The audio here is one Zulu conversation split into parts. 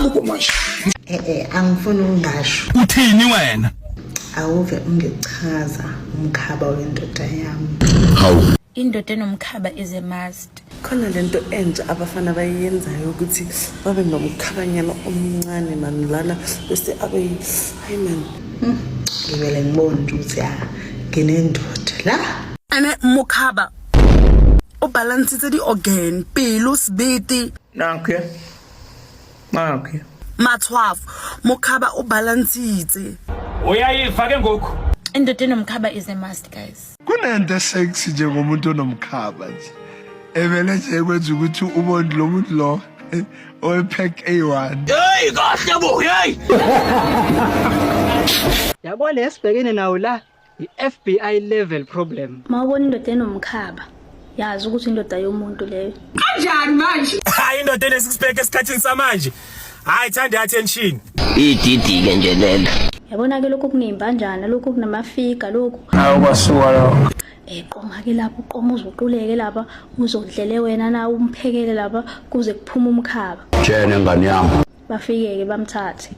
Kubo manje. Eh eh angifuni ukungasho. Uthini wena? Awuve ungichaza umkhaba wendoda yami. Hawu. Indoda enomkhaba is a must. Khona lento entsha abafana bayenzayo ukuthi babe nomkhabanyana omncane mani lana bese abe hayi man. Ngivele ngibone nje ukuthi ya nginendoda la. Ene mokhaba o balansitse di-organ pelo sebete Dankie. Dankie. matshwafo mokhaba o balansitse Uyayiva ke ngoku. Indoda enomkhaba is a must guys. Kunento esexy nje ngomuntu onomkhaba nje. Evele nje kwenza ukuthi ubone lo muntu lo owepack A1. Hey kahle bo, hey. Yabo le sibhekene nawo la i-FBI level problem. Mawubona indoda enomkhaba yazi ukuthi indoda yomuntu leyo. Hayi indoda ene six pack esikhathini samanje. Hayi thanda attention. Ididi-ke nje lelo. Yabona ke lokhu kuneyimbanjana lokhu kunamafiga lokhu. Awukwasuka lo. Eh qoma ke lapho uqoma uzuquleke lapha uzodlele wena na umphekele lapha kuze kuphume umkhaba. Tshene ngane yami. Bafike ke bamthathe.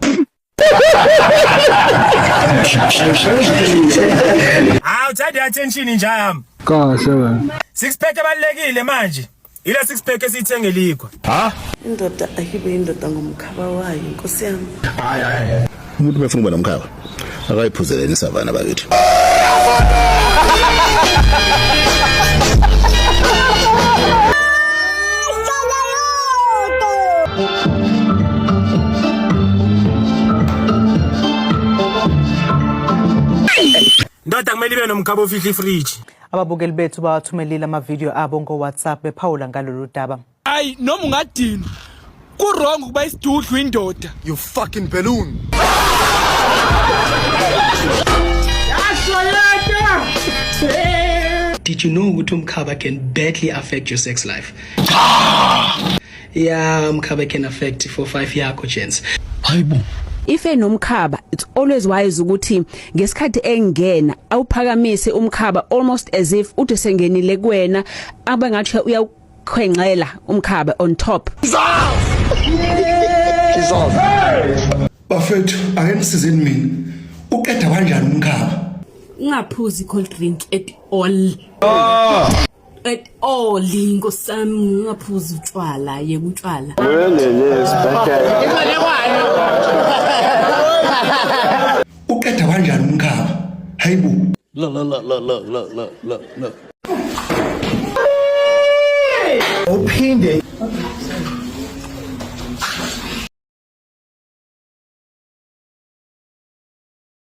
Hawu thanda attention nje yami. Kahle wena. Six pack ebalekile manje. Ile six pack esiyithenge likhwa. Ha? Indoda ayibe indoda ngomkhaba wayo nkosi yami. Hayi hayi. Umuntu befuna ukuba nomkhaba. Akayiphuzeleni isavana bakithi. Ndoda kumele ibe nomkhaba ofihla ifridge. Ababukeli bethu bawathumelile amavidiyo abo ngo-WhatsApp bephawula ngalolu daba. Hayi noma ungadinwa. Ku wrong ukuba isidudlu indoda. You fucking balloon. Did you know ukuthi umkhaba can badly affect your sex life? Yeah, umkhaba can affect 4 5 yakho gents. Hayibo. If enomkhaba it's always wise ukuthi ngesikhathi engena awuphakamise umkhaba almost as if uthi sengenile kuwena abe ngathi uyawukhwenxela umkhaba on top. Bafethu ake nisizeni mina. Uqeda kanjani umkhaba? Ungaphuzi cold drink at all. At all nkosami ungaphuzi utshwala yeka utshwala. Uqeda kanjani umkhaba? Hayibo. Look look look look look look look look look. Uphinde.